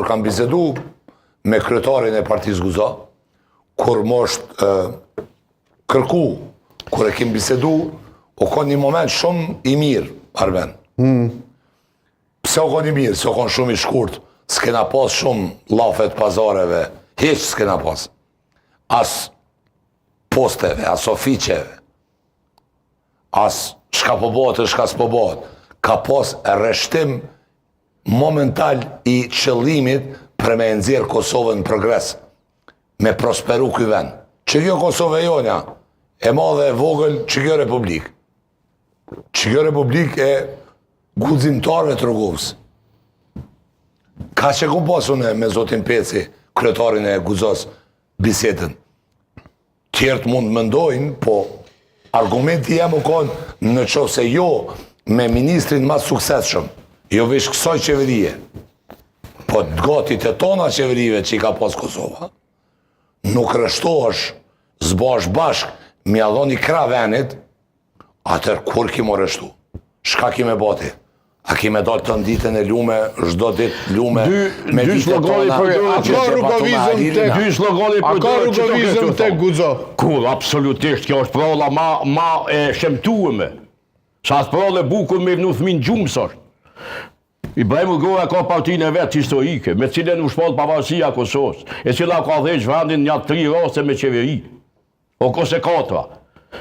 Kur kam bisedu me kryetarin e partisë Guxo, kur më është kërku, kur e kim bisedu, u kon një moment shumë i mirë, Arben. Hmm. Pse u kon i mirë, se u kon shumë i shkurt, s'kena pas shumë llafet pazareve, hiç s'kena pas. As posteve, as ofiqeve, as shka po bëhet e shka s'po bëhet. Ka pas rreshtim momental i qëllimit për me nxjerr Kosovën në progres, me prosperu ky vend. Që kjo Kosovë e jonja, e madhe e vogël, që kjo republikë. Që kjo republikë e guximtarëve të Rugovës. Kaq e kom pas unë me zotin Peci, kryetarin e Guxos, bisedën. Tjerët mund të mendojnë, po argumenti jem u konë në qoftë se jo me ministrin ma të suksesshëm, jo veç kësaj qeverie, po të gati të tona qeverive që i ka pas Kosova, nuk rreshtohesh, s'bahesh bashkë, me ia dhon një krah venit, Atëherë, kur ki m'u rreshtu? Shka ki me bo ti? A ki me dalë të ditën e lume, çdo ditë lume, dy, me dy vite tona, për, a ka rugovizëm te, dy slogani a ka rugovizëm te Guxo? Kur, absolutisht, kjo është pralla ma, ma e shemtueme. Sa atë prallë e bukur me i vnu thmin gjumë s'është. Ibrahim Rugova ka partinë e vet historike, me cilën u shpall pavarësia e Kosovës, e cila ka udhëheq vendin nja tri raste me qeveri. O ose katra.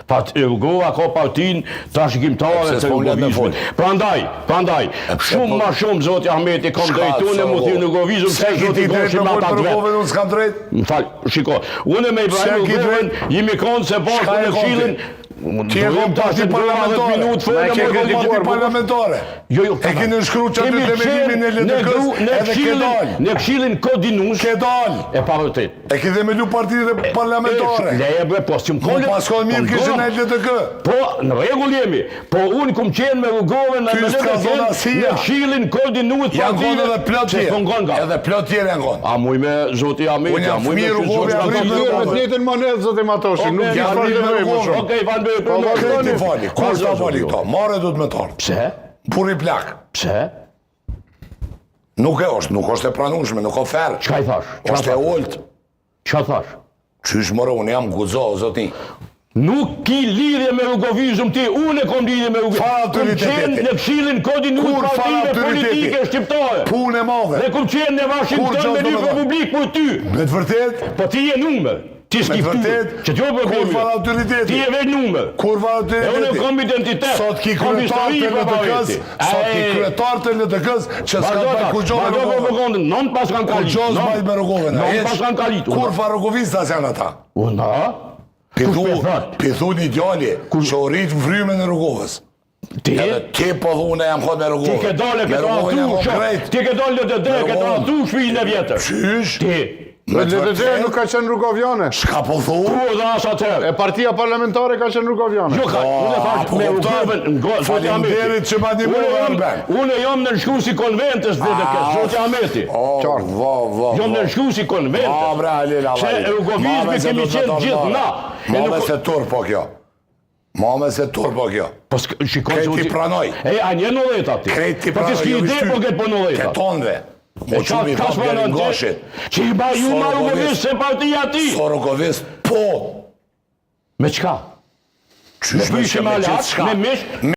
Part, Rugova ka partinë trashëgimtare të rugovizmit. Prandaj, prandaj, shumë po- ma shumë zoti Ahmeti kam drejt unë me thirrë rugovizëm se zoti Gashi me ata të vet. Unë s'kam drejt? Më fal, shiko, unë me Ibrahim Rugovën jemi konë se bashku në këshillin Ti e kom parti parlamentare. Na e ke kritikuar parlamentare. Jo, jo, e ke nënshkru që aty themelimin e LDK-s edhe ke dalë. Në këshillin koordinues. Ke dalë. E pavërtet. E ke themelu partinë parlamentare. Leje bre, po si më kole. Po paskon mirë kishin në LDK. Po, në rregull jemi. Po unë kum qenë me Rugovën në LDK në këshillin koordinues të partive. Janë edhe plot tjerë. Edhe plot tjerë janë konë. A muj me zoti Ahmeti, a muj me zoti Ahmeti. Unë jam me të njëjtën monedhë zoti Matoshi, nuk di çfarë të bëj më shumë. Okej, faleminderit. Po vazhdoni. Fali, kush ta fali këto? Marre do të më thon. Pse? Burri plak. Pse? Nuk e është, nuk është e pranueshme, nuk o fer. Çka i thash? Është e ulët. Çka thash? Qysh more, unë jam guxo, o zotni. Nuk ki lidhje me rugovizëm ti, unë e kom lidhje me rugovizëm. Farë autoriteti. Në këshillin koordinues të partive politike shqiptare. Punë e madhe. Dhe kum qenë në Washington me një republikë për ty. Me të vërtet? Po ti je numër. Ti s'ki fytyrë. Që t'jo problemi. Kurrfarë autoriteti. Ti je veç numër. Kurrfarë autoriteti. E unë kam identitet. Sot ki kryetar të LDK-s, sot ki kryetar të LDK-s që s'ka të bëjë kurgjo me Rugovën. Non pas kanë kalit. Kurgjo s'baj me Rugovën. Non pas kanë kalit. Kurrfarë rugovista janë ata. Unë, a? Pi thu një djali, që u rrit në frymën e Rugovës. Ti? Edhe ti po thu unë jam konë me Rugovën. Ti ke dalë ke tradhtu, ti ke dalë LDD, ke tradhtu shpinë e vjetër. Qysh? Ti. Me LDD nuk ka qenë rugoviane. Shka po thu? Ku dhe as atëherë? E partia parlamentare ka qenë rugoviane. Jo ka, unë e thash po me Rugovën, ngo, zoti Ahmeti. Faleminderit që ma ndihmove Arben. Unë jam nënshkrues i konventës LDK, zoti Ahmeti. Qartë. Vo, vo, Jam nënshkrues i konventës. Ma bre Halil Se rugovizmi kemi qenë gjithë na. Ma me se turp po kjo. Ma me se turp po kjo. Po shiko Krejt ti pranoj. E, a një në dheta ti? Krejt ti pranoj. Po ti s'ki ide po këtë po në dheta. Te tonve. Mo që mi thonë Blerim Gashit. Që i ba ju ma rugovist se partia ti. So rugovist, po. Me qka? Qysh me prishë me alat, me mish.